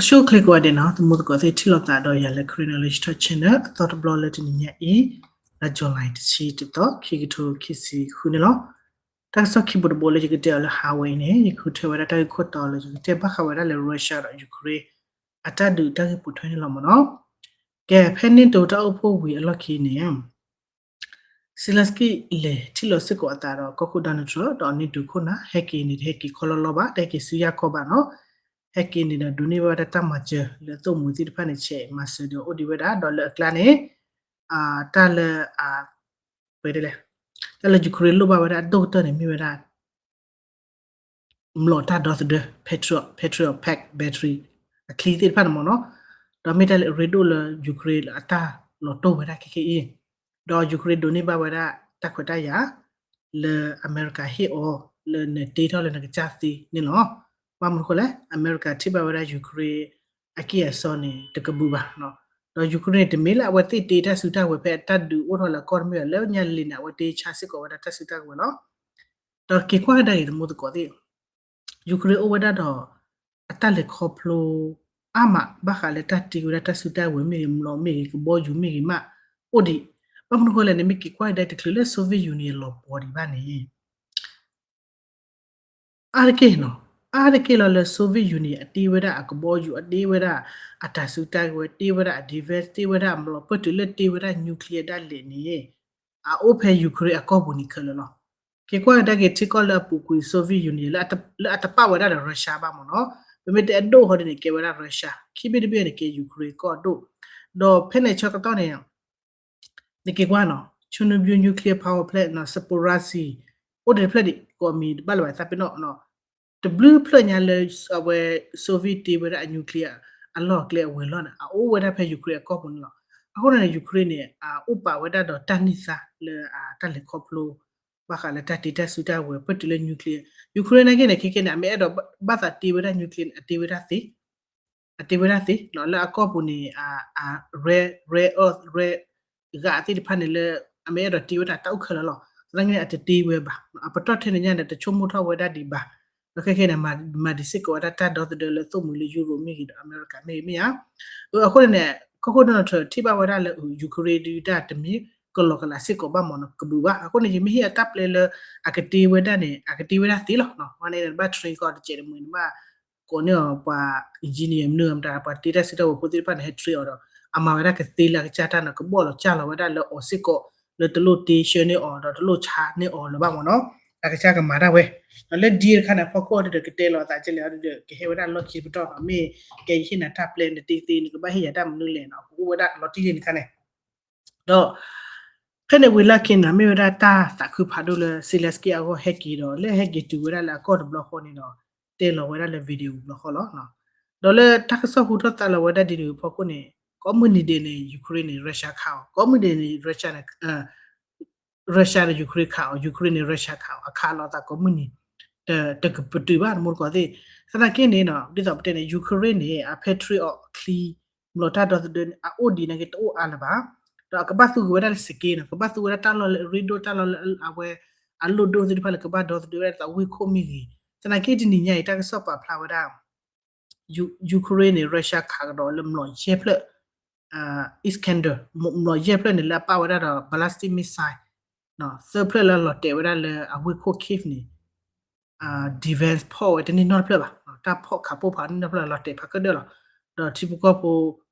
ဆိၣ်ဂ့ၤကိးဂၤဒဲးနီၤ သမူသကိးသ့ၣ်ထံၣ်လိာ်သးဒီးယၤလၢ Karen Knowledge Talk Channel အသီတဘျီလၢတနံၤညါအံၤ လါ July တဆံတသီ ခံကထိခံဆံဃုန့ၣ်လီၤ. တၢ်ကစီၣ်ခံဘိတဘိလၢယကတဲအီၤလၢဟါဝဲအံၤန့ၣ် ယဃုထၢဝဲဒၣ်တၢ်ဂ့ၢ်ခိၣ်တီလၢယကတဲဘၣ်ဃးဝဲဒၣ်လၢ Russia ဒီး Ukraine အတၢ်ဒုးတၢ်ဂ့ၢ်ပိာ်ထွဲန့ၣ်လီၤမ့ၢ်နီၤ. ကဲ ဖဲ NATO တၢ်အိၣ်ဖှိၣ်ဝံၤအလီၢ်ခံန့ၣ် Zelensky လဲၤထံၣ်လိာ်စ့ၢ်ကီးအသးဒီးကီၢ်ခိၣ် Donald Trump ဒီး NATO ခိၣ်နၢ် ဟဲက့ၤန့ၣ် တဟဲက့ၤခီလီလီဘၣ် တဟဲက့ၤဆူညါကီၢ်ဘၣ်နီၤ. ဟဲက့ၤန့ၣ်ဒီး ဒိးန့ၢ်ဘၣ်ဝဲဒၣ်တၢ်မၤစၢၤလၢအသိၣ်မှံၤသ့ၣ်တဖၣ်န့ၣ် ဆဲးမၤစၢၤဒီးအိၣ်ဒံးဝဲဒၣ် ဒီးလၢအကျါန့ၣ် တၢ်လၢ ပတဲလဲၣ် တၢ်လၢ Ukraine လိၣ်ဘၣ်ဝဲဒၣ်အဒိၣ်ကတၢၢ်န့ၣ် မ့ၢ်ဝဲဒၣ် မျိာ်တၢ်ဒီသဒၢ Patriot, Patriot Pack battery အချံသ့ၣ်တဖၣ်န့ၣ်မ့ၢ်နီၤ. ဒီးမ့ၢ်တၢ်လၢအရ့ဒိၣ်လၢ Ukraine လၢအတၢ်လီၤတိၢ်ဝဲဒၣ်ခဲခဲအံၤ, ဒီး Ukraine ဒိးန့ၢ်ဘၣ်ဝဲဒၣ်တၢ်ခွဲးတၢ်ယာ် လၢအမဲရကၤဟ့ၣ်အီၤ လၢနတ့ထီၣ်လၢနကစၢ်သ့န့ၣ်လီၤ. ဘၣ်မနုၤဃိလဲၣ် အမဲရကၤထံၣ်ဘၣ်ဝဲဒၣ် Ukraine အကံၢ်အစီန့ၣ် တကဘုးဘၣ်, ဒီး Ukraine န့ၣ် တမ့ၢ်လၢအဝဲသ့ၣ်တ့တၢ်စုတၢ်ဝဲၤဖဲအတၢ်ဒုးအိၣ်ထီၣ်လၢအကီၢ်တမ့ၢ်ဘၣ် လၢညါလံၤန့ၣ် အဝဲတ့ဆါစ့ၢ်ကီးဝဲဒၣ်တၢ်စုတၢ်ဝဲၤလီၤ. ဒီးက့ၤကွၢ်ကဒါက့ၤသမူသကိးသ့ၣ် Ukraine အိၣ်ဝဲဒၣ်ဒီး အတၢ်လဲၤခီဖျိ အါမး ဘၣ်ဃးလၢတၢ်တ့ဝဲဒၣ်တၢ်စုတၢ်ဝဲၤမ့ၢ်ဂ့ၤ မျိာ်မ့ၢ်ဂ့ၤ ကဘီယူၤမ့ၢ်ဂ့ၤမး အိၣ်ဒံး, ဘၣ်မနုၤဃိလဲၣ်န့ၣ် မ့ၢ်က့ၤကွၢ်ကဒါတချုးလၢ Soviet Union လီၤပှီၤဒံးဘၣ်န့ၣ် အါတက့ၢ်နီၤ, အါတက့ၢ်လီၤလၢ Soviet Union အတ့ဝဲဒၣ်အကဘီယူၤ အတ့ဝဲဒၣ် အတၢ်စုတၢ်ဝဲၤ တ့ဝဲဒၣ်အ defense တ့ဝဲဒၣ်အမျိာ် ပၢၢ်တုၤလၢတ့ဝဲဒၣ် nuclear ဒၣ်လဲာ်န့ၣ် အအိၣ်ဖဲ Ukraine အကီၢ်ပူၤန့ၣ်ခဲလၢာ်လီၤ. က့ၤကွၢ်ကဒါက့ၤထံကီၢ်လၢအပူၤကွံာ် Soviet Union လၢအတပာ်ဝဲဒၣ်ဒီး Russia ဘၣ်မ့ၢ်နီၤ, ပမ့ၢ်တဲအဒိၣ်ဃီဒ်န့ၣ် ကဲဝဲဒၣ် Russia, ခံဘ့ၣ်တဘ့ၣ်န့ၣ် ကဲ Ukraine ကီၢ်အဒိၣ်, ဒီးဖဲန့ၣ်ဆၢကတီၢ်န့ၣ် နက့ၤကွၢ်နီၤ Chernobyl nuclear power plant နီၤ Zaporizhzhia အိၣ်ဒံးတဖျၢၣ်ဒံး ကိးမံၤတဘၣ်လၢၤဘၣ်သးပ့ၤနီၣ်, တဘျုးဖျၢၣ်ညါလၢ အဝဲ Soviet တ့ဝဲဒၣ်အ nuclear အလီၢ်အကျဲအဝဲၤလီၢ်န့ၣ် အအိၣ်ဝဲဒၣ်ဖဲ Ukraine အကီၢ်ပူၤန့ၣ်လီၤ. အဃိန့ၣ် Ukraine န့ၣ် အအိၣ်ပာ်ဝဲဒၣ်ဒီးတၢ်န့ၢ်သါလၢအတၢ်လဲၤခီဖျိ ဘၣ်ဃးလၢတၢ်တ့တၢ်စုတၢ်ဝဲၤ ပၢၢ်တုၤလၢ nuclear, Ukraine နာ်က့န့ၣ် ခဲခဲန့ၣ် အမ့ၢ်အဲၣ်ဒိးဘၣ်သးတ့ဝဲဒၣ် nuclear န့ၣ် အတ့ဝဲဒၣ်သ့ အတ့ဝဲဒၣ်သ့ လၢအကီၢ်ပူၤန့ၣ် rare earth rare ဂၤသ့ၣ်တဖၣ်န့ၣ်လၢ အမ့ၢ်အဲၣ်ဒိးတ့ဝဲဒၣ်တၢ်အိၣ်ခဲလၢာ်လီၤ. သနာ်က့န့ၣ် အတတ့ဝဲဘၣ်, အပတီၢ်ထဲန့ၣ်ညါန့ၣ် တဆိကမိၣ်ထီၣ်ဝဲဒၣ်ဒံးဘၣ်, ဒီးခဲခဲန့ၣ် မၤဒံးစ့ၢ်ကီးဝဲဒၣ်တၢ်ဒီသဒၢလၢသိၣ်မှံၤလၢ Europe မ့ၢ်ဂ့ၤဒီး အမဲရကၤမ့ၢ်ဂ့ၤမ့ၢ်ဧါ. အဃိန့ၣ်န့ၣ် ကီၢ်ခိၣ် Donald Trump ထံၣ်ဘၣ်ဝဲဒၣ်လၢ Ukraine ဒုးတၢ်တမ့ၢ်ကလီကလးစ့ၢ်ကီးဘၣ်မ့ၢ်နီၤ ကဘုးဘၣ်. အဃိန့ၣ် ယမ့ၢ်ဟ့ၣ်အတၢ်ပျဲလၢ အကတ့ဝဲဒၣ်န့ၣ် အကတ့ဝဲဒၣ်သ့လီၤ. ဝဲန့ၣ်နဘၣ် train ကီးတစဲးတမှံၤ နဘၣ်ကိးန့ၢ်အီၤပှၤ engineer မနုၤမတၤ ပှၤတ့တၢ်စုတၢ်ဝဲၤဖိသ့ၣ်တဖၣ်န့ၣ် ဟဲ train အီၤဒီး အမၤဝဲဒၣ်ကသ့လၢအကစၢ်တၢ်န့ၣ် ကဘီၣ်လီၤကၢ်လီၤဝဲဒၣ်လၢအီၤစ့ၢ်ကီး လၢတလိၣ်တ့ဆှၢန့ၢ်အီၤဒီးတလိၣ်ဆါန့ၢ်အီၤလၢၤဘၣ်မ့ၢ်နီၤ အကစၢ်ကမၤတၢ်ဝဲ ဒီးလၢဒ်တခါန့ၣ် အဖီခိၣ်အီၤဒုးဒီး ကတဲလီၤအသးကလဲၣ်အီၤဒုးဒီး ကဟဲဝဲဒၣ်လီၢ်ခံတပတီၢ်နီၤ မ့ၢ်ကဲယဟ့ၣ်နၤတၢ်ပျဲနတ့သ့ နကဘၣ်ဟ့ၣ်ယၤတၢ်မနုၤလဲၣ်နီၤ ကအိၣ်ဝဲဒၣ်လီၤတံၢ်လံနခါန့ၣ် ဒီး ဖဲန့ၣ်ဝံၤလၢခံန့ၣ် မ့ၢ်ဝဲဒၣ်တၢ်သးခုဖးဒိၣ်လၢ Zelensky အဂီၢ်ဟဲက့ၤဒီး လၢဟဲက့ၤတုၤဝဲဒၣ်လၢအကီၢ်တဘျီဃီန့ၣ်ဒီး တဲလီၤဝဲဒၣ်လၢ video တဘျီဃီလီၤ. ဒီးလၢတၢ်ကစီၣ်ဟူထီၣ်သါလီၤဝဲဒၣ်ဒ်န့ၣ်အဖီခိၣ်န့ၣ် ကိးမုၢ်နံၤဒဲးန့ၣ် Ukraine န့ၣ် Russia ခးအီၤ ကိးမုၢ်နံၤဒဲးန့ၣ် Russia န့ၣ် Russia န့ၣ် Ukraine ခးအီၤ Ukraine န့ၣ် Russia ခးအီၤ အခးလီၤသးကိးမုၢ်နံၤ တကပတုာ်ဘၣ် တမူတကိးသ့ၣ် သနာ်က့န့ၣ်နီၤ ဒ်သိးပတဲန့ၣ် Ukraine န့ၣ် အ Patriot အချံ မျိာ်တၢ်ဒီသဒၢန့ၣ် အအိၣ်ဒံးနာ်က့တအိၣ်အါလၢၤဘၣ်, ဒီးအကဘၣ်သူဝဲဒၣ်လၢ scale နီၤ ကဘၣ်သူဝဲဒၣ်တၢ်လီၢ်လၢအရ့ဒိၣ် တၢ်လီၢ်လၢအဝဲ အလိၣ်ဒိၣ်သ့ၣ်တဖၣ်လၢကဘၣ်ဒီသဒၢဝဲဒၣ်သးဝ့ၢ်ခိၣ်မ့ၢ်ဂ့ၤ, သနာ်က့တနံၤညါအံၤ တၢ်ကစီၣ်ပာ်ဖျါဝဲဒၣ် Ukraine န့ၣ် Russia ခးကဒီးလၢမျိာ်ယဲၢ်ဖျၢၣ် Iskander မျိာ်ယဲၢ်ဖျၢၣ်န့ၣ်လၢအပာ်ဝဲဒၣ်ဒီး ballistic missile သၢဖျၢၣ်လၢလီၤတဲာ်ဝဲဒၣ်လၢအဝ့ၢ်ခိၣ် Kyiv န့ၣ် defense ဖီၣ်ဝဲတန့ၢ်နီတဖျၢၣ်ဘၣ်, တၢ်ဖီၣ်ခးပိၢ်ဖးန့ၢ်နီတဖျၢၣ် လီၤတဲာ်ဖးကဒၢၣ်လီၤ, ဒီးထံဖိကီၢ်ဖိ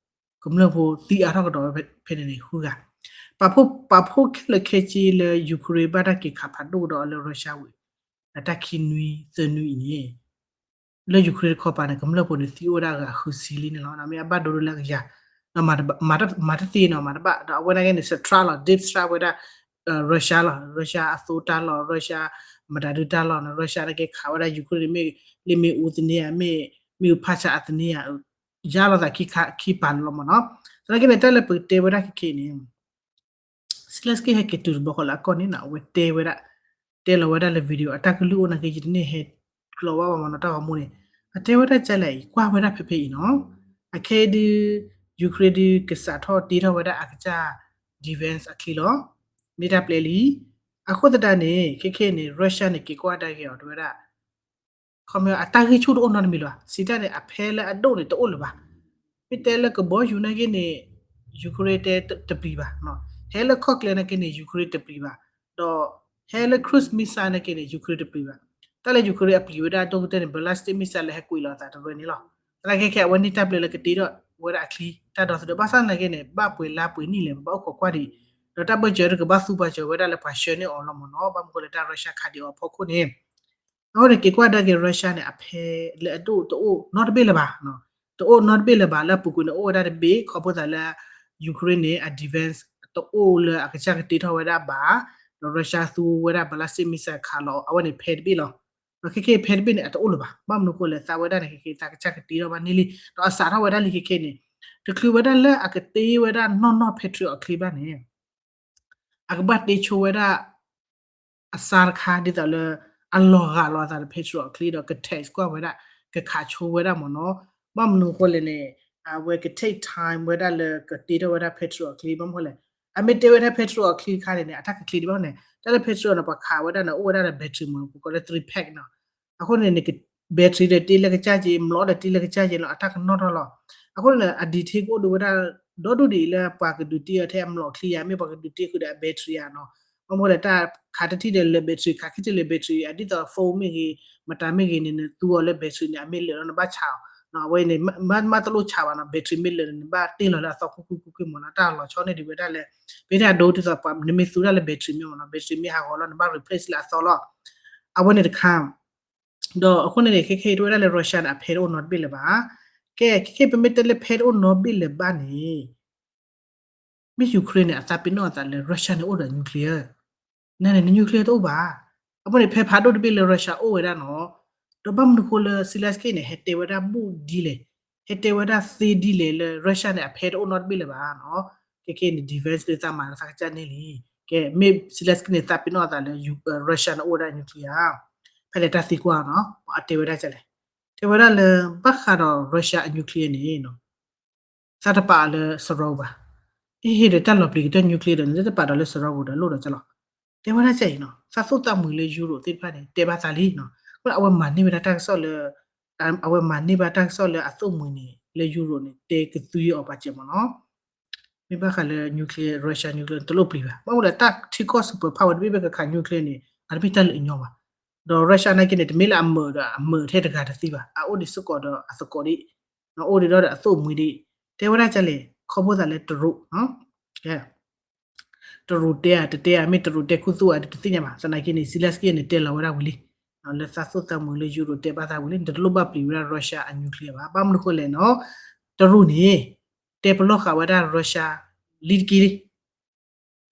ကမျၢၢ်ဖိသံအါထီၣ်ကဒီးဖဲန့ၣ်န့ၣ်ဃုဂၤ, ပာ်ဖှိၣ်ခဲလၢာ်ခဲဆ့လၢ Ukraine ဘၣ်တၢ်က့ၤခးဖးဒိၣ်ကဒီးလၢ Russia ဝံၤ အတၢ်ခံနွံသၢနွံအံၤန့ၣ် လၢ Ukraine တခီပၤန့ၣ် ကမျၢၢ်ဖိန့ၣ်သံအိၣ်ဝဲဒၣ်အဂၤဃုဆံလံန့ၣ်လီၤ, မ့ၢ်အဘၣ်ဒိဒိလၢအကယၤ, မၤတသ့နီၤ မၤတဘၣ် ဒီးအဝဲနာ်က့န့ၣ် strike လီၤ deep strike ဝဲဒၣ် Russia လီၤ, Russia အသိတၢ်လီၢ် Russia မတၤဒုတၢ်လီၢ်န့ၣ် Russia နာ်က့ခးဝဲဒၣ် Ukraine န့ၣ် မ့ၢ်လ့မ့ၣ်အူသန့ဧါ မ့ၢ်မ့ၣ်အူဖးဆးအသန့ဧါ ယါလီၤသးခံခါခံပၤန့ၣ်လီၤမ့ၢ်နီၤ, သနာ်က့န့ၣ် တၢ်လၢပကတဲဝဲဒၣ်ခဲခဲအံၤန့ၣ် Zelensky ဟဲက့ၤတုၤတဘျီဃီလၢအကီၢ်န့ၣ်နီၤ အဝဲတဲဝဲဒၣ် တဲလီၤဝဲဒၣ်လၢ video အတၢ်ကလုၢ်အိၣ်နာ်က့ ယတန့ၢ်ဟဲကျီဘၣ်ဘၣ်မ့ၢ်နီၤ တၢ်ဂီၤမူန့ၣ် အတဲဝဲဒၣ်ကလဲၣ်အံၤ ကွၢ်ဝဲဒၣ်ဖဲဖဲအံၤနီၤ, အခဲအံၤဒုး Ukraine ဒုးကစးထီၣ်တ့ထီၣ်ဝဲဒၣ်အကစၢ် defense အချံလီၤ, မ့ၢ်တၢ်ပျဲလံ, အဃိသတးန့ၣ် ခဲခဲအံၤန့ၣ် Russia န့ၣ် က့ၤကွၢ်ကဒါက့ၤအီၤ တဲဝဲဒၣ် အတၢ်ဂံၢ်ဆူၣ်တအိၣ်နီတမံၤလၢၤဘၣ်. စံးတၢ်န့ၣ် အဖဲလၢအဒိၣ်န့ၣ်တအိၣ်လၢၤဘၣ်. မ့ၢ်တဲလၢကဘီယူၤနာ်က့န့ၣ် Ukraine တဲတပျံၤဘၣ်. ဟဲလၢခီၣ်ကျဲနာ်က့န့ၣ် Ukraine တပျံၤဘၣ်. ဒီးဟဲလၢ cruise missile နာ်က့န့ၣ် Ukraine တပျံၤဘၣ်. တၢ်လၢ Ukraine အပျံၤဝဲဒၣ်ဒိၣ်ကတၢၢ်န့ၣ် ballistic missile လၢဟဲကွံာ်လီၤအသးတရၢန့ၣ်လီၤ. သနာ်က့ခဲအံၤ အဝဲန့ၢ်တၢ်ပျဲလၢကတ့ထီၣ်ဝဲဒၣ်အချံ တၢ်ဒီသဒၢ ဘၣ်ဆၣ်သနာ်က့န့ၣ် ဘၣ်ပှဲၤလါပှဲၤနံၣ်လဲၣ် ပဘၣ်အိၣ်ခိးကွၢ်ဒံး, ဒီးတၢ်ဘၢၣ်စၢၤတကဘၣ်သူပှၤစၢၤဝဲဒၣ်လၢပှၤဆှၢန့ၢ်အီၤလီၤမ့ၢ်နီၤ, ဘၣ်မနုၤဃိလၢတၢ် Russia ခးဒံးအီၤအဖီခိၣ်န့ၣ် အဃိန့ၣ်က့ၤကွၢ်ဒၣ်က့ၤ Russia န့ၣ် အဖဲလၢအဒိၣ်တအိၣ်နီတဘ့ၣ်လၢၤဘၣ်, တအိၣ်နီတဘ့ၣ်လၢၤဘၣ် လၢအပူၤကွံာ်န့ၣ်အိၣ်ဝဲဒၣ်တဘ့ၣ် ခီဖျိသးလၢ Ukraine န့ၣ် အ defense တအိၣ်လၢအကစၢ်ကတ့ထီၣ်ဝဲဒၣ်ဘၣ်, ဒီး Russia သူဝဲဒၣ် ballistic missile ခးလီၤ အဝဲန့ၣ်ဖဲတဘ့ၣ်လီၤ. ဒီးခဲခဲဖဲတဘ့ၣ်န့ၣ် အတအိၣ်လၢၤဘၣ်, ဘၣ်မနုၤဃိလဲၣ် သးဝဲဒၣ်န့ၣ် ခဲခဲသးကစၢ်ကတ့ထီၣ်ဘၣ်န့ၣ်လံ, ဒီးအစးထီၣ်ဝဲဒၣ်လံခဲခဲန့ၣ် တချုးဝဲဒၣ်လၢအကတ့ဝဲဒၣ်နီၢ်နီၢ် Patriot အချံဘၣ်န့ၣ် အကဘၣ်တ့ဆိဝဲဒၣ် အစါတခါ ဒ်သိးလၢ အလီၤဂာ်လီၤအသးဒီး Patriot အချံဒီး က test ကွၢ်ဝဲဒၣ် ကခးဆိဝဲဒၣ်မ့ၢ်နီၤ, ဘၣ်မနုၤအဃိလဲၣ်န့ၣ် အဝဲက take time ဝဲဒၣ်လၢကတ့ထီၣ်ဝဲဒၣ် Patriot အချံ ဘၣ်မနုၤလဲၣ်, အမ့ၢ်တ့ဝဲဒၣ် Patriot အချံတခါန့ၣ်န့ၣ် အတၢ်ကချ့ဒံးဘၣ်န့ၣ် တၢ်လၢ Patriot န့ၣ် ပှၤခးဝဲဒၣ်န့ၣ် အိၣ်ဝဲဒၣ်ဒီး battery မ့ၢ်နီၤ ပကိးလၢ three pack နီၤ, အဃိန့ၣ်န့ၣ် battery ဒီးတ့လၢကစၢ်က့ မျိာ်ဒီးတ့လၢကစၢ်က့လီၤ အတၢ်ကနီၣ်ထီၣ်လီၤ, အဃိန့ၣ် အ detail ကအိၣ်ဒံးဝဲဒၣ် ဒီဒူၣ်ဒံးလၢပှၤကဒုးတ့အီၤထဲအမျိာ်ချံဧါ မ့ၢ်ပှၤကဒုးတ့ဃုာ်ဒီးအ battery ဧါနီၤ, ဘၣ်မနုၤလဲၣ် တၢ်ခးတထံၣ်ဒီးလၢ battery ခးခံထံၣ်လၢ battery အဒ်သိး phone မ့ၢ်ဂ့ၤ မတၤမ့ၢ်ဂ့ၤန့ၣ် နသူအီၤလၢ battery န့ၣ် အမ့ၢ်လၢာ်ဒီးနဘၣ်ဆးအီၤ, အဝဲန့ၣ် မ့ၢ်တလိၣ်ဆးဘၣ်နီၤ battery မ့ၢ်လၢာ်န့ၣ် နဘၣ်တ့ၢ်လီၤလၢအသီကွ့ၢ်ကွ့ၢ်ကွ့ၢ်ကွ့ၢ်မ့ၢ်နီၤ, တၢ်လီၤဆီန့ၢ်ဒံးဝဲဒၣ်လၢ ပတၢ်ဒိဒ်သိးပှၤ နမ့ၢ်သူတၢ်လၢ battery မ့ၢ်မ့ၢ်နီၤ battery မ့ၢ်ဟးဂီၤလီၤ နဘၣ် replace လၢအသီလီၤ, အဝဲန့ၣ်တခါ ဒီးအဃိန့ၣ်န့ၣ် ခဲခဲအံၤတဝဲဒၣ်လၢ Russia န့ၣ် အဖဲတအိၣ်နီတဘ့ၣ်လၢၤဘၣ်. ကဲ ခဲခဲအံၤ ပမ့ၢ်တဲလၢဖဲတအိၣ်နီတဘ့ၣ်လၢၤဘၣ်န့ၣ် မ့ၢ် Ukraine န့ၣ် အသးပ့ၤနီၣ်အသးလၢ Russia န့ၣ်အိၣ်ဒီး nuclear, နန့ၣ် န nuclear တအိၣ်ဘၣ်. အဃိန့ၣ် ဖဲဖးဒိၣ်တဘ့ၣ်လၢ Russia အိၣ်ဝဲဒၣ်နီၤ, ဒီးဘၣ်မနုၤဃိလၢ Zelensky န့ၣ် ဟဲတဲဝဲဒၣ်ဘူၣ်ဒ်လဲၣ်, ဟဲတဲဝဲဒၣ်သ့ဒ်လဲၣ်လၢ Russia န့ၣ် အဖဲတအိၣ်နီတဘ့ၣ်လၢၤဘၣ်နီၤ. ခဲခဲအံၤန့ၣ် defense လၢသးမၤလၢသးကစၢ်န့ၣ်လံ. ကဲ မ့ၢ် Zelensky န့ၣ် သးပ့ၤနီၣ်အသးလၢ Russia န့ၣ်အိၣ်ဝဲဒၣ် nuclear ဧါ, ဖဲလဲၣ်တၢ်သံကွၢ်နီၤ, အတဲဝဲဒၣ်ဒ်လဲၣ်, တဲဝဲဒၣ်လၢ ဘၣ်ဃးဒီး Russia အ nuclear န့ၣ် သးတပာ်အီၤလၢစရီပူၤဘၣ်. အဟ့ၣ်ဒီးတၢ်လီၤပျံၤကတၢၢ် nuclear ဒီး နတပာ်ဒီးလၢစရီပူၤဒီးလိၣ်ဒီးကလီၤ. တဲဝဲဒၣ်ကဲအံၤနီၤ, သးသိၣ်သးမှံၤလၢ Europe သ့ၣ်တဖၣ်န့ၣ် တဲဘၣ်သးလံနီၤ, အဝဲမၤန့ၢ်ဝဲဒၣ်တၢ်ကစီၣ်လၢ အဝဲမၤန့ၢ်ဘၣ်တၢ်ကစီၣ်လၢအသိၣ်မှံၤန့ၣ် လၢ Europe န့ၣ် တဲကသွံအီၤပာ်စၢၤမ့ၢ်နီၤ. မ့ၢ်ဘၣ်ဃးလၢ nuclear, Russia nuclear တလိၣ်ပျံၤဘၣ်. ဘၣ်မနုၤလဲၣ်တၢ်ထံကီၢ် superpower တဘ့ၣ်ဘၣ်ကခး nuclear န့ၣ် အတမ့ၢ်တၢ်လၢအညီဘၣ်. ဒီး Russia နာ်က့န့ၣ် တမ့ၢ်လၢအမၢဒီးအမၢထဲတဂၤတသ့ဘၣ်. အအိၣ်ဒံးစ့ၢ်ကီးဒီးအသကိးဒံး, အိၣ်ဒံးဒီးအသိၣ်မှံၤဒံး, တဲဝဲဒၣ်ကလဲၣ် ခီဖျိသးလၢတရူး တရူးတဲဧါ တတဲဧါ မ့ၢ်တရူးတဲခူသူၣ်ဧါ တသ့ၣ်ညါဘၣ်. သနာ်က့န့ၣ် Zelensky န့ၣ် တဲလီၤဝဲဒၣ်ဝံၤလံ, လၢသးသိၣ်သးမှံၤလၢ Europe တဲဘၣ်သးဝံၤလံ နတလိၣ်ဘၣ်ပျံၤဝဲဒၣ် Russia အ nuclear ဘၣ်. ဘၣ်မနုၤဃိလဲၣ်နီၤ, တရူးန့ၣ် တဲပလီၢ်ဃာ်ဝဲဒၣ် Russia လံတက့ၢ်လံ.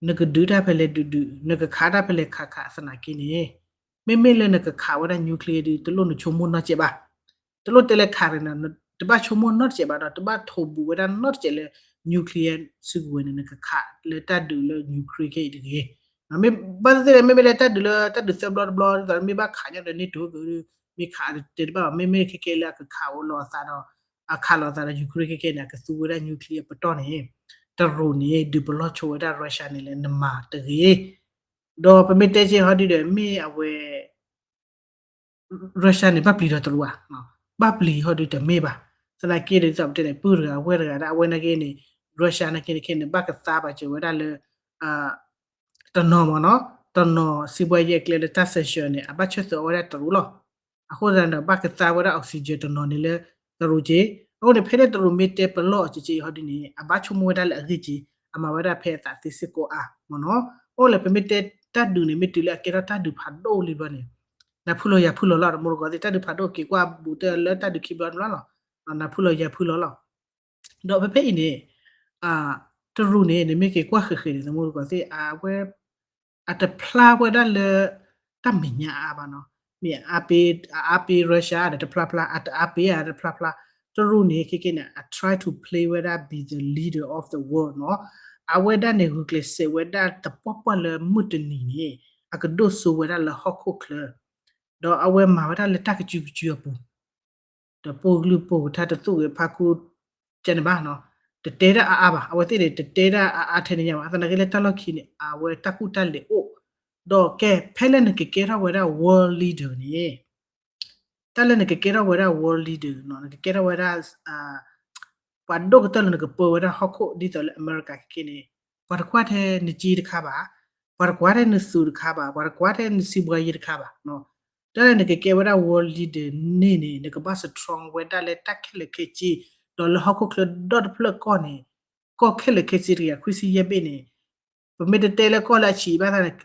နကဒုးတၢ်ဖဲလဲၣ်ဒုးဒုး နကခးတၢ်ဖဲလဲၣ်ခးခး သနာ်က့န့ၣ် မ့မ့ၢ်လၢနကခးဝဲဒၣ် nuclear ဒုး တလိၣ်နဆိကမိၣ်နီတစဲးဘၣ်. တလိၣ်တဲလၢခးန့ၣ် တဘၣ်ဆိကမိၣ်နီတစဲးဘၣ်ဒီး တဘၣ်ထိးဘူးဝဲဒၣ်နီတစဲးလၢ nuclear စုကဝဲၤန့ၣ် နကခးလၢတၢ်ဒုးလၢ Ukraine ခဲအံၤတဂ့ၤ. မ့ၢ်ဘၣ်သ့ၣ်သ့ၣ် မ့မ့ၢ်လၢတၢ်ဒုးလၢတၢ်ဒုးသၢဘျီတဘျီ ဒ်သိးမ့ၢ်ဘၣ်ခးညီဒီး NATO က မ့ၢ်ခးတဲတဘၣ်ဘၣ် မ့မ့ၢ်ခဲခဲလၢအကခးအိၣ်လီၤအသးဒီး အခးလီၤအသးဒီး Ukraine ခဲခဲန့ၣ် အကသူဝဲဒၣ် nuclear ပတီၢ်န့ၣ် တရူးန့ၣ် ဒုးပလီၢ်ဆိဝဲဒၣ် Russia န့ၣ်လၢနမၤတဂ့ၤ. ဒီးပမ့ၢ်တဲက့ၤဟီဒုဒီး မ့ၢ်အဝဲ Russia န့ၣ် ဘၣ်ပျံၤဒီးတရူးဧါ, ဘၣ်ပျံၤဟီဒုတမ့ၢ်ဘၣ်. သနာ်က့ဒ်သိးပတဲန့ၣ် ပုၢ်တဂၤ ဝဲၢ်တဂၤဒၣ် အဝဲနာ်က့န့ၣ် Russia နာ်က့န့ၣ်ခဲန့ၣ် ဘၣ်ကသါပာ်စၢၤဝဲဒၣ်လၢ တနီၤမ့ၢ်နီၤ, တနီၤစံးဘှါယဲၢ်ကျဲလၢတၢ် sanction န့ၣ် အဘၣ်ဆၢသၢအီၤဝဲဒၣ်တရူးလီၤ. အဃိသတးဒီး ဘၣ်ကသါဝဲဒၣ် oxygen တနီၤန့ၣ်လၢတရူးက့. အဃိန့ၣ် ဖဲလၢတရူးမ့ၢ်တဲပလီၢ်အီၤက့က့အံၤဟီဒ်န့ၣ် အဘၣ်ဆိကမိၣ်ဝဲဒၣ်လၢအဂ့ၢ်က့, အမၤဝဲဒၣ်ဖဲအသးသ့စ့ၢ်ကီးဧါမ့ၢ်နီၤ. အဃိလၢ ပမ့ၢ်တဲတၢ်ဒုးန့ၣ် မ့ၢ်တုၤလၢအကဲထီၣ်တၢ်ဒုးဖးဒိၣ်လံဘျီန့ၣ် နဖုလီၤယၤဖုလီၤလီၤ တမူတကိးသ့ၣ် တၢ်ဒုးဖးဒိၣ်က့ၤကွၢ်ဘူးတၢ်လၢတၢ်ဒုးခံဘျီတဘျီလီၤ. နဖုလီၤယၤဖုလီၤလီၤ. ဒီးဖဲဖဲအံၤန့ၣ် တရူးန့ၣ် နမ့ၢ်က့ၤကွၢ်ဃဲၤဃဲၤန့ၣ် တမူတကိးသ့ၣ် အဝဲ အတဖျါဝဲဒၣ်လၢ တၢ်မဲာ်ညါအါအါဘၣ်နီၤ. မ့ၢ်အအါပ့ၤ အအါပ့ၤ Russia ဒီးတဖျါဖျါ အတအါပ့ၤဧါတဖျါဖျါ. တရူးန့ၣ် ခဲကဲန့ၣ် အ try to play ဝဲဒၣ် be the leader of the world နီၤ. အဝဲဒၣ်န့ၣ် ဂုာ်ကျဲးစဲးဝဲဒၣ်သပှၢ်ပှၢ်လၢမုၢ်တနံၤန့ၣ် အကဒိၣ်စိဝဲဒၣ်လၢဟီၣ်ခိၣ်ချၢ ဒီးအဝဲမၤဝဲဒၣ်လၢတၢ်ကစုကစုအပူၤ ဒီးပိာ်ကလုၢ်ပိာ်ကထါတသူၣ်ဂ့ၤဖးခူ ကန့ၣ်ဘၣ်နီၤ, တတဲဒၣ်အါအါဘၣ်, အဝဲသ့ၣ်န့ၣ် တတဲဒၣ်အါအါထဲန့ၣ်ညါဘၣ်. သနာ်က့လၢတၢ်လီၢ်ခံန့ၣ် အဝဲတၢ်ကူၣ်တၢ်လဲၤအိၣ်, ဒီးကဲ ဖဲလၢနကကဲထီၣ်ဝဲဒၣ် world leader န့ၣ် တၢ်လၢနကကဲထီၣ်ဝဲဒၣ် world leader နီၤ, နကကဲထီၣ်ဝဲဒၣ် ပှၤဒိၣ်ကတၢၢ်လၢနကပၢဝဲဒၣ်ဟီၣ်ခိၣ်ဒ်သိးလၢအမဲရကၤခဲခဲန့ၣ်, ပှၤတကွၢ်ထဲနစ့တခါဘၣ်, ပှၤတကွၢ်ထဲနသုးတခါဘၣ်, ပှၤတကွၢ်ထဲနစံးဘှါယဲတခါဘၣ်. တၢ်လၢနကကဲဝဲဒၣ် world leader န့ၣ်န့ၣ် နကဘၣ် strong ဝဲဒၣ်လၢတၢ်ခဲလၢာ်ခဲဆ့, ဒီးလၢဟီၣ်ခိၣ်ချၢဒီတဖျၢၣ်ကီၢ်န့ၣ်, ကီၢ်ခဲလၢာ်ခဲဆ့တကယၤခွံဆံယဲၢ်ဘ့ၣ်န့ၣ်, ပမ့ၢ်တတဲလၢကီၢ်လၢအဆံးဘၣ်သးန့ၣ်,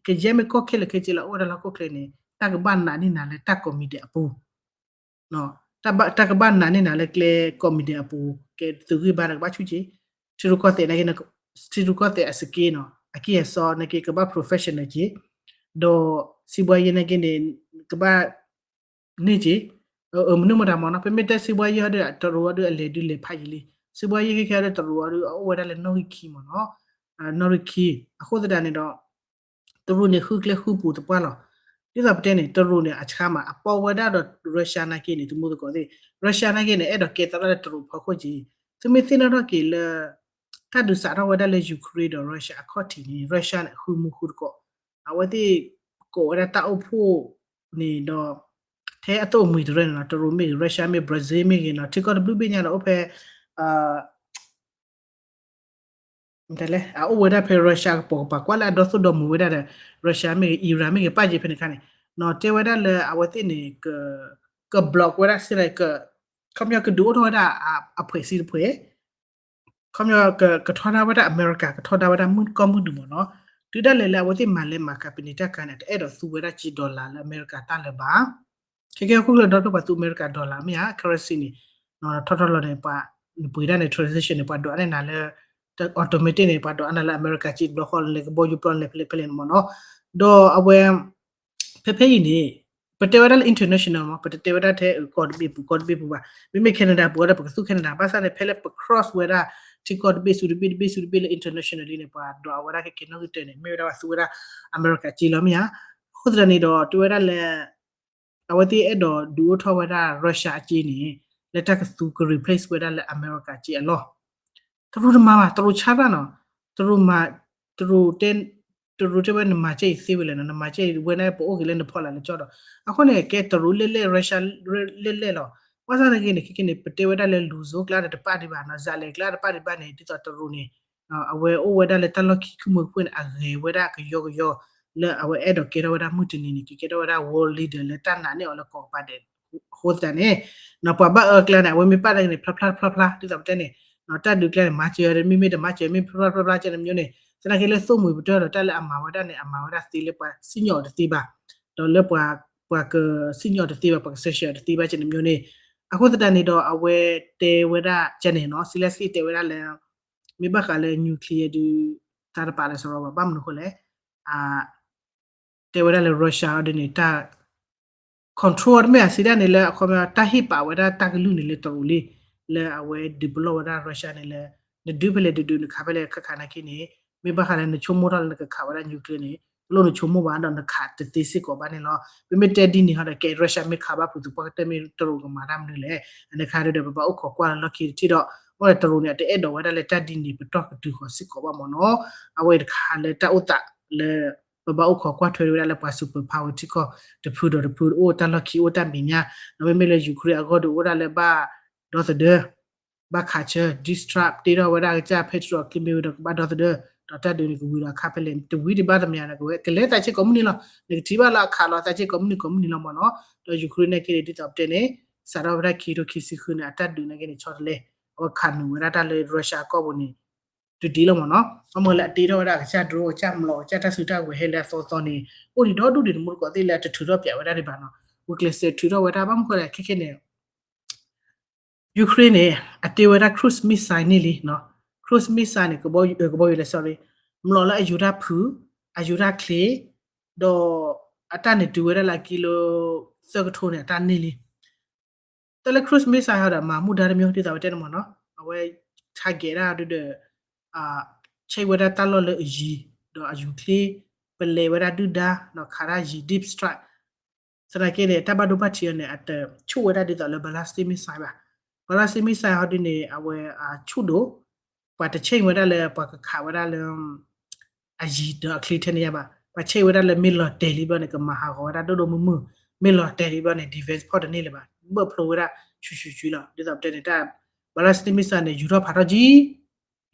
ကယဲၢ်မ့ၢ်ကီၢ်ခဲလၢာ်ခဲဆ့လၢအအိၣ်ဝဲဒၣ်လၢဟီၣ်ခိၣ်ချၢန့ၣ် တၢ်ကဘၣ်နာ်န့ၢ်နၤလၢတၢ်ကိးမံၤဒဲးအပူၤ တၢ်ကဘၣ်နာ်န့ၢ်နၤလၢကျဲကိးမံၤဒဲးအပူၤ, ကဲသုးဂံၢ်ဘါဒီးကဘၣ်ဆူၣ်က့ၤ, ထံရူၢ်ကီၢ်သဲးနာ်က့, ထံရူၢ်ကီၢ်သဲးအစက့နီၤ, အကံၢ်အစီနာ်က့ ကဘၣ် professional က့ၤ, ဒီးစံးဘှါယဲနာ်က့န့ၣ် ကဘၣ်န့ၢ်က့ၤ, မနုၤမတၤမ့ၢ်နီၤ, ပမ့ၢ်တဲစံးဘှါယဲဟီဒီး တရူးဟီဒီးအလဲၤဒုးလဲၤဖးယံာ်လံ, စံးဘှါယဲခဲခဲဟီဒီး တရူးဟီဒီး အအိၣ်ဝဲဒၣ်လၢနီၣ်ဂံၢ်ခံမ့ၢ်နီၤ, နီၣ်ဂံၢ်ခံ, အဃိသတးန့ၣ်ဒီး တရူးန့ၣ် ဃုကျဲဃုပူၤသပှၢ်လီၤ. ဒ်သိးပတဲန့ၣ် တရူးန့ၣ် အဆါမး အပီဝဲဒၣ်ဒီး Russia နာ်က့န့ၣ် သမူသကိးသ့ၣ်, Russia နာ်က့န့ၣ် အဲၣ်ဒိးကဲသးဒၣ်လၢတရူးဖီခိၣ်က့ၤ, သုမ့ၢ်သ့ၣ်နီၣ်ထီၣ်က့ၤလၢ တၢ်ဒုးစးထီၣ်ဝဲဒၣ်လၢ Ukraine ဒီး Russia အခီၣ်ထံးန့ၣ် Russia န့ၣ် အဃုမူဃုတကိး, အဝဲသ့ၣ် ကိးဝဲဒၣ်တၢ်အိၣ်ဖှိၣ်န့ၣ်ဒီး ထဲအသိၣ်အမှံၤတရၢန့ၣ်နီၤ, တရူးမ့ၢ်ဂ့ၤ Russia မ့ၢ် Brazil မ့ၢ်ဂ့ၤနီၤ, ထံကီၢ်တဘျုးဘ့ၣ်ညါဒီးအိၣ်ဖဲ အအိၣ်ဝဲဒၣ်ဖဲ Russia ကပိာ်ကပၤ ကွၢ်လၢအဒီသိၣ်ဒီမုာ်ဝဲဒၣ်ဒီး Russia မ့ၢ်ဂ့ၤ Iran မ့ၢ်ဂ့ၤ ပာ်က့ၤဖဲန့ၣ်ခါန့ၣ်, နီၤ တဲဝဲဒၣ်လၢအဝဲသ့ၣ်န့ၣ် က block ဝဲဒၣ်စ့ၢ်ကီး ခီပညီကဒုးအိၣ်ထီၣ်ဝဲဒၣ်အဖှဲးစ့တဖှဲး, ခီပညီကထီဒါဝဲဒၣ်အမဲရကၤ ကထီဒါဝဲဒၣ်မုၢ်ကီၢ်မုၢ်နုာ်မ့ၢ်နီၤ, တုၤဒၣ်လဲာ်လၢအဝဲသ့ၣ်မၤလဲၤမၤကၤပနံာ်တၢ်ကၤန့ၣ် အတအဲၣ်ဒိးသူဝဲဒၣ်က့ၤ dollar လၢအမဲရကၤတၢ်လၢၤဘၣ်. ခဲကဲဟီၣ်ခိၣ်ချၢဒီဖျၢၣ်ပှၤသူအမဲရကၤ dollar မ့ၢ်ဧါ currency န့ၣ်, ထီၣ်ထီၣ်လီၤန့ၣ် ပှၤ နပှ့ၤဒၣ်န့ၣ် transaction န့ၣ် ပှၤဒိးအါန့ၢ်နၤလၢ automatic န့ၣ် ပှၤဒိးအါနၤလၢအမဲရကၤက့ၤတဘျီဃီလၢကဘီယူၤပျီလဲၤဖဲလဲၣ်ဖဲလဲၣ်န့ၣ်မ့ၢ်နီၤ, ဒီးအဝဲ ဖဲဖဲအံၤန့ၣ် ပတဲဝဲဒၣ်လၢ international မ့ၢ် ပတတဲဝဲဒၣ်ထဲကီၢ်တဘ့ၣ်ပူၤ ကီၢ်တဘ့ၣ်ပူၤဘၣ်, မ့မ့ၢ် Canada ပူၤဝဲဒၣ် ပကသူ Canada ဘၣ်ဆၣ်န့ၣ် ဖဲလၢပ cross ဝဲဒၣ် ထံကီၢ်တဘ့ၣ်ဆူတဘ့ၣ် တဘ့ၣ်ဆူတဘ့ၣ်လၢ internationally န့ၣ် ပှၤဒိးအဝဲဒၣ်ကကဲနီၣ်ဂံၢ်တၢန့ၣ် မ့ၢ်ဝဲဒၣ်ပှၤသူဝဲဒၣ်အမဲရကၤက့ၤလီၤမ့ၢ်ဧါ. အဃိသတးန့ၣ်ဒီး တဲဝဲဒၣ်လၢ အဝဲသ့ၣ်အဲၣ်ဒိးဒုးအိၣ်ထီၣ်ဝဲဒၣ် Russia အက့ၤန့ၣ် လၢတၢ်ကသူက replace ဝဲဒၣ်လၢအမဲရကၤက့ၤအလီၢ်, တရူးတမၤဘၣ် တရူးဆါတၢ်နီၤ, တရူးမၤ, တရူးတဲ, တရူးတဲဝဲနမၤကဲအံၤသ့ဝဲလဲၣ်နီၤ, နမၤကဲအံၤဝဲန့ၣ် ပအိၣ်က့ၤလၢနဖီလာ်လၢကၠီဒီး, အဃိန့ၣ် ကဲတရူးလဲၣ်လဲၣ် Russia လဲၣ်လဲၣ်လီၤ. ဘၣ်ဆၣ်သနာ်က့န့ၣ် ခဲကဲန့ၣ် ပတဲဝဲဒၣ်လၢ လူဆိုး ကျါဒီးတပာ်ဒံးဘၣ်နီၤ, စးလဲၤကျါတပာ်ဒံးဘၣ်န့ၣ် ဒ်သိးတရူးန့ၣ် အဝဲအိၣ်ဝဲဒၣ်လၢတၢ်လီၢ်ခံ ခုမုၢ်ခုၣ်န့ၣ် အဂဲၤဝဲဒၣ်ကယီကယီ လၢအဝဲအဲၣ်ဒိးကဲထီၣ်ဝဲဒၣ်မုၢ်တနံၤန့ၣ် ကကဲထီၣ်ဝဲဒၣ် world leader လၢတၢ်နာ်န့ၢ်အီၤလၢကိးကပၤဒဲး, အဃိသတးန့ၣ် ပှၤဘၣ်အၢအကျါန့ၣ် အဝဲမ့ၢ်ပာ်တၢ်က့ၤန့ၣ် ဖျါဖျါတဖျါဖျါ ဒ်သိးပတဲန့ၣ် တၢ်ဒုးကျါန့ၣ် မၤစၢၤ မ့မ့ၢ်တမၤစၢၤ မ့ၢ်ဖျါဖျါဖျါဖျါကဲန့ၣ်မ့ၢ်န့ၣ် သနာ်က့လၢသိၣ်မှံၤပတၢၢ်ဒီး တၢ်လၢအမၤဝဲဒၣ်န့ၣ် အမၤဝဲဒၣ်သ့လၢပှၤစံၣ်ညီၣ်အီၤတသ့ဘၣ်, ဒီးလၢပှၤ, ပှၤကစံၣ်ညီၣ်အီၤတသ့ဘၣ် ပှၤကစၢၢ်ဆၢအီၤတသ့ဘၣ်ကဲန့ၣ်မ့ၢ်န့ၣ်, အဃိသတးန့ၣ်ဒီး အဝဲတဲဝဲဒၣ်ကဲန့ၣ်နီၤ Zelenskyy တဲဝဲဒၣ်လၢ မ့ၢ်ဘၣ်ဃးလၢ nuclear ဒုး တၢ်တပာ်လၢစရီဘၣ် ဘၣ်မနုၤအဃိလဲၣ်, တဲဝဲဒၣ်လၢ Russia အီၤဒ်န့ၣ် တၢ် control တမ့ၢ်အစံးဒၣ်န့ၣ်လၢအခီပညီ တၢ်ဟ့ၣ်ပာ်ဝဲဒၣ်တၢ်ကလုၢ်န့ၣ်လၢတရူးလံ, လၢအဝဲဒုးပလီၢ်ဝဲဒၣ် Russia န့ၣ်လၢ နဒုးဖဲလဲၣ်ဒုးဒုး နခးဖဲလဲၣ်ခးခးနာ်က့န့ၣ် မ့ၢ်ဘၣ်ဃးလၢနဆိကမိၣ်ထီၣ်လၢနကခးဝဲဒၣ် nuclear န့ၣ် တလိၣ်နဆိကမိၣ်ဘၣ်ဒီးနခးတသ့စ့ၢ်ကီးဘၣ်န့ၣ်လီၤ. မ့မ့ၢ်တဲဒ်န့ၣ်ဟီဒီး ကဲ Russia မ့ၢ်ခးဘၣ်ဖုးသပှၢ်ကတၢၢ်မ့ၢ်တရူးကမၤတၢ်မနုၤလဲၣ်. အန့ၣ်ခါဒီး ပဘၣ်အိၣ်ခိးကွၢ်လၢလီၢ်ခံတထံၣ်ဒီး အဃိဒီးတရူးန့ၣ် အတအဲၣ်ဒိးဝဲဒၣ်လၢတၢ်ဒ်န့ၣ် ပတီၢ်ကတုၤဃီၤစ့ၢ်ကီးဘၣ်မ့ၢ်နီၤ. အဝဲတခါလၢတၢ်အိၣ်သးလၢ ပဘၣ်အိၣ်ခိးကွၢ်ထွဲဝဲဒၣ်လၢပှၤ superpower ထံကီၢ် တဖုဒီးတဖုအိၣ်တၢ်လီၢ်ခံအိၣ်တၢ်မဲာ်ညါ, ဒီးမ့မ့ၢ်လၢ Ukraine အဂီၢ်ဒီးအိၣ်ဒၣ်လၢဘၣ်ဒီသဒၢ ဘၣ်ခးဆၢ distract တ့ထီၣ်ဝဲဒၣ်ကစၢ် Patriot ကမ့ၢ်ဝဲဒီးကဘၣ်ဒီသဒၢ, ဒီးတၢ်ဒုးန့ၣ်ကဝံၤဒီးအခါဖဲလဲၣ် တဝံၤဒံးဘၣ်သ့ၣ်မနုၤန့ၣ် ကလဲၤသးဆ့ကိးမုၢ်နံၤလီၤ. နကထံၣ်ဘၣ်လၢအခးလီၤသးဆ့ကိးမုၢ်နံၤကိးမုၢ်နံၤလီၤမ့ၢ်နီၤ. ဒီး Ukraine နာ်က့န့ၣ် ဒ်သိးပတဲန့ၣ် စးထီၣ်ဝဲဒၣ်ခံကထိခံဆံဃုန့ၣ် အတၢ်ဒုးနာ်က့န့ၣ် ဆီတလဲ အဝဲခးနုာ်ဝဲဒၣ်တၢ်လၢ Russia အကီၢ်ပူၤန့ၣ် တုၤဒံးလီၤမ့ၢ်နီၤ. ဘၣ်မနုၤလၢအတ့ထီၣ်ဝဲဒၣ်ကစၢ် drone ကစၢ်မျိာ် ကစၢ်တၢ်စုတၢ်ဝဲၤဟဲလၢအသီသီန့ၣ် အိၣ်ဒံးဒီဒူၣ်ဒံး တမူတကိးသ့ၣ်လၢအတထုးထီၣ်ပၠးဝဲဒၣ်ဒံးဘၣ်နီၤ. ဂုာ်ကျဲးစၢးထုးထီၣ်ဝဲဒၣ် ဘၣ်မနုၤဃိလဲၣ် ခဲခဲန့ၣ် Ukraine န့ၣ် အတ့ဝဲဒၣ် cruise missile န့ၢ်လံနီၤ. cruise missile န့ၣ် ကဘီယူၤ ကဘီယူၤလဲၣ် sorry မျိာ်လၢအယူၤတၢ်ဖုး အယူၤတၢ်ချ့ ဒီးအတၢ်န့ၣ်တုၤဝဲဒၣ်လၢအကံလိ သၢကထိန့ၣ် အတၢ်န့ၢ်လံ. တၢ်လၢ cruise missile ဟီဒီး မၤမူဒါတမံၤ ဒ်သိးဝဲတဲန့ၣ်မ့ၢ်နီၤ အဝဲ target ဒၣ်ဒုးဒီး ဆဲးဝဲဒၣ်တၢ်လီၢ်လၢအယံၤ ဒီးအယူၤချ့ ပလဲၤဝဲဒၣ်ဒုၣ်ဒါ ဒီးခးတၢ်ယံၤ deep strike သနာ်က့န့ၣ် တၢ်ဘၣ်ဒိဘၣ်ထံးအီၤန့ၣ် အတဆူၣ်ဝဲဒၣ်ဒ်သိးလၢ ballistic missile ဘၣ်. ballistic missile ဟီဒ်န့ၣ် အဝဲအဆူၣ်ဒိၣ် ပှၤတဆဲးဝဲဒၣ်လၢ ပှၤကခးဝဲဒၣ်လၢ အယံၤဒီးအချ့ထဲန့ၣ်ယါဘၣ်. ပှၤဆဲးဝဲဒၣ်လၢမ့ၢ်လီၤတဲာ်လံဘျီန့ၣ် ကမၤဟးဂီၤဝဲဒၣ်ဒိၣ်ဒိၣ်မုၢ်မုၢ် မ့ၢ်လီၤတဲာ်ဒံးဘျီန့ၣ် defense ဖီၣ်တန့ၢ်လၢၤဘၣ်, ဘၢၣ်ဖျိဝဲဒၣ်ဆူၣ်ဆူၣ်ဆူၣ်လီၤ. ဒ်သိးပတဲန့ၣ် တၢ် ballistic missile န့ၣ် ယူၤထီၣ်ဖးထီၣ်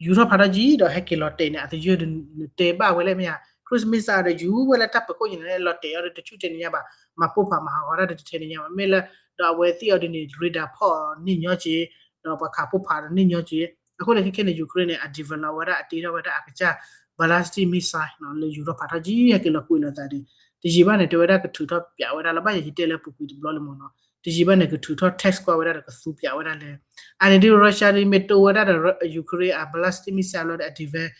ကံ ယူၤထီၣ်ဖးထီၣ်ကံ ဒီးဟဲက့ၤလီၤတဲာ်န့ၣ် အတယၢၢ်ဒုးနတဲဘၣ်ဝဲလၢမ့ၢ်ဧါ, cruise missile ဒီးယူၤဝဲလၢတၢ်ပၢၤခိၣ်ညါန့ၣ် လီၤတဲာ်အီၤဒီးတဆူၣ်တဲာ်န့ၣ်ညါဘၣ်, မၤပိၢ်ဖးမၤဟးဂီၤတၢ်ဒီးတထဲန့ၣ်ညါဘၣ်, မ့ၢ်လၢ ဒီးအဝဲသ့ၣ်အီၤဒ်န့ၣ် radar ဖီၣ်န့ၢ်ညီက့ၤ, ဒီးပှၤခးပိၢ်ဖးဒီးန့ၢ်ညီက့ၤ, အဃိန့ၣ်ခဲခဲန့ၣ် Ukraine န့ၣ် အ develop ဝဲဒၣ်အတ့ထီၣ်ဝဲဒၣ်အကစၢ် ballistic missile လၢယူၤထီၣ်ဖးထီၣ်ကံ ဟဲက့ၤလီၤကွံာ်လိာ်သးဒီး တယံာ်ဘၣ်န့ၣ် တဲဝဲဒၣ်ကထုးထီၣ်ပၠးဝဲဒၣ်လၢ ဘၣ်ယဲယတဲလၢပူၤကွံာ်တဘျီလံမ့ၢ်နီၤ, တယံာ်ဘၣ်န့ၣ် ကထုးထီၣ် test ကွၢ်ဝဲဒၣ်ဒီးကသူပၠးဝဲဒၣ်လၢ အန့ၣ်ဒ် Russia ဒ်မ့ၢ်တိဝဲဒၣ်ဒီး Ukraine အ ballistic missile လီၤဒီး အ defense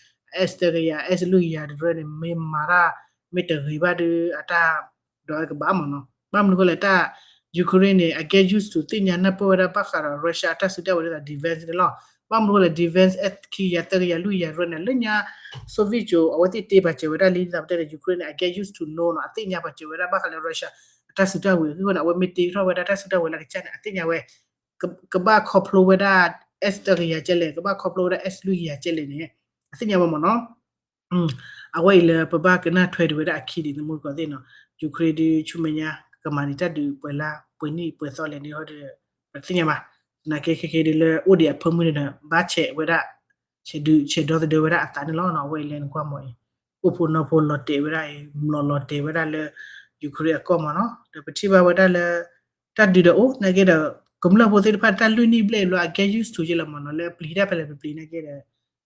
S တကယၤ S လွံၢ်ကယၤတရၢန့ၣ် မ့ၢ်မၤတၢ် မ့ၢ်တဂ့ၤဘၣ်ဒီး အတၢ်ဒီးကဘၣ်မ့ၢ်နီၤ, ဘၣ်မနုၤဃိလဲၣ် တၢ် Ukraine န့ၣ် အ get used to သ့ၣ်ညါနၢ်ပၢၢ်ဝဲဒၣ်ဘၣ်ဃးဒီး Russia အတၢ်စုတၢ်ဝဲၤဒ်သိး defense န့ၣ်လီၤ. ဘၣ်မနုၤဃိလဲၣ် defense S ခံကယၤ သၢကယၤ လွံၢ်ကယၤတရၢန့ၣ် လၢညါ Soviet ကၠိၤ အဝဲသ့ၣ်တ့ပာ်စၢၤဝဲဒၣ်လံ ဒ်သိးပတဲန့ၣ် Ukraine န့ၣ် အ get used to know နီၤ, အသ့ၣ်ညါပာ်စၢၤဝဲဒၣ်ဘၣ်ဃးလၢ Russia အတၢ်စုတၢ်ဝဲၤအဂ့ၢ်န့ၣ် အဝဲမ့ၢ်တ့ထီၣ်ဝဲဒၣ်တၢ်စုတၢ်ဝဲၤလၢအကစၢ်န့ၣ် အသ့ၣ်ညါဝဲ ကဘၣ်ခီဖျိဝဲဒၣ် S တကယၤကဲလဲၣ်, ကဘၣ်ခီဖျိဝဲဒၣ် S လွံၢ်ကယၤကဲလဲၣ်န့ၣ် အသ့ၣ်ညါဝဲမ့ၢ်နီၤ. အဝဲအံၤလၢပဘၣ်ကနၣ်ထွဲဒံးဝဲဒၣ်အခံဒံး သမူသကိးသ့ၣ်နီၤ, Ukraine ဒ်ဆူမဲာ်ညါ ကမၤန့ၢ်တၢ်ဒုးပှဲၤလါ ပှဲၤနံၣ်ပှဲၤသီလဲၣ်န့ၣ်ဟီဒီး ပသ့ၣ်ညါဘၣ်. သနာ်က့ခဲခဲဒ်လၢအိၣ်ဒံးအဖၢမုၢ်န့ၣ်ဒီး ဘၣ်ဆဲးဝဲဒၣ် ဆဲးဒုးဆဲးဒီသဒၢဝဲဒၣ်အသးန့ၣ်လီၤ. အဝဲအံၤလၢနကွၢ်မ့ၢ်အံၤ အိၣ်ဖိနီၢ်ဖိလီၤတဲာ်ဝဲဒၣ်အံၤ မျိာ်လီၤတဲာ်ဝဲဒၣ်လၢ Ukraine အကီၢ်မ့ၢ်နီၤ. ဒီးပထံၣ်ဘၣ်ဝဲဒၣ်လၢ တၢ်ဒုးဒီးအိၣ်နာ်က့ဒီး ကမျၢၢ်ဖိသ့ၣ်တဖၣ်တၢ်လွံၢ်နံၣ်ဘျဲၣ်အံၤဘျီ အ get used to ယဲလီၤမ့ၢ်နီၤ, လၢအပျံၤတၢ်ဖဲလဲၣ်ပပျံၤနာ်က့ဒီး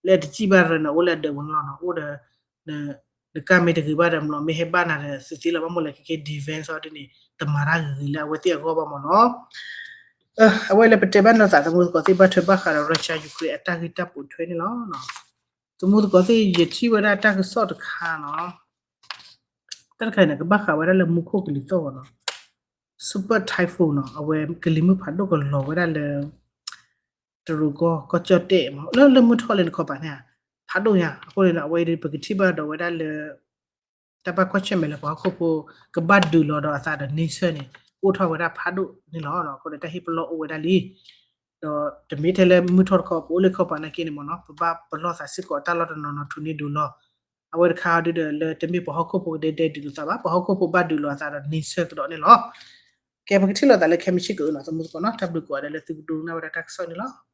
လၢအတစံၣ်ဘၣ်ရၢန့ၣ် အိၣ်လၢအဒၢးပူၤန့ၣ်လီၤနီၤ. အိၣ်ဒီး နကၢ်မ့ၢ်တဂ့ၤဘၣ်ဒီး မျိာ်မ့ၢ်ဟဲဘၣ်နၤဒီး သုသ့လီၤ. ဘၣ်မနုၤလဲၣ် ခဲခဲ defense အီၤဒ်န့ၣ် တမၤတၢ်ဂ့ၤဂ့ၤလၢအဝဲသ့ၣ်အဂီၢ်ဘၣ်မ့ၢ်နီၤ. အဝဲလၢပတဲဘၣ်နီၤသး သမူသကိးသ့ၣ် ဘၣ်ထွဲဘၣ်ဃးဒီး Russia Ukraine အတၢ်ဂ့ၢ်တၢ်ပိာ်ထွဲန့ၣ်လီၤ. သမူသကိးသ့ၣ် ယထံၣ်ဝဲဒၣ်တၢ်ကစီၣ်တခါနီၤ, တၢ်တခါန့ၣ် ကဘၣ်ဃးဝဲဒၣ်လၢမူခိၣ်ကလံၤသီၣ်ဂီၤနီၤ, Super Typhoon နီၤ, အဝဲကလံၤမုၢ်ဖးဒိၣ်ကလီၤဝဲဒၣ်လၢ တရူးကီၢ် ကီၢ်ကၠီၣ်တဲၣ်မ့ၢ် လၢလၢမုၢ်ထီၣ်လၢနခီပၤန့ၣ် ဖးဒိၣ်ညါ. အဃိန့ၣ် အဝဲအံၤပကထံၣ်ဘၣ်ဒီးဝဲဒၣ်လၢ တၢ်ဘၣ်ကွၢ်ဆၢၣ်မဲာ်လၢပှၤဟီၣ်ခိၣ်ဖိ ကဘၣ်ဒုးလီၤဒီးအသးဒီး nature န့ၣ် အိၣ်ထီၣ်ဝဲဒၣ်ဖးဒိၣ်န့ၣ်လီၤ. အဃိန့ၣ် တၢ်ဟ့ၣ်ပလီၢ်အိၣ်ဝဲဒၣ်လံ. ဒီးတမ့ၢ်ထဲလၢမုၢ်ထီၣ်တခီ ပအိၣ်လၢခီပၤနာ်က့န့ၣ်မ့ၢ်နီၤ, ပဘၣ်ပလီၢ်သးစ့ၢ်ကီး တၢ်လီၢ်တနီၤနီၤထူးန့ၢ်ဒိးလီၤ. အဝဲတခါအံၤဒီးလၢတမ့ၢ်ပှၤဟီၣ်ခိၣ်ဖိကဒဲဒဲဒုးလိာ်သးဘၣ်, ပှၤဟီၣ်ခိၣ်ဖိဘၣ်ဒုးလီၤအသးဒီး nature ကဒီးန့ၣ်လီၤ. ကဲ ပကထံၣ်လိာ်သးလၢခဲမုၢ်ဆ့ၣ်ကအိၣ်နီၤ သမူသကိးနီၤ, တၢ်ဘျုးကိးဂၤဒဲးလၢသုကဒိကနၣ်ဝဲဒၣ်တၢ်ကစီၣ်န့ၣ်လီၤ.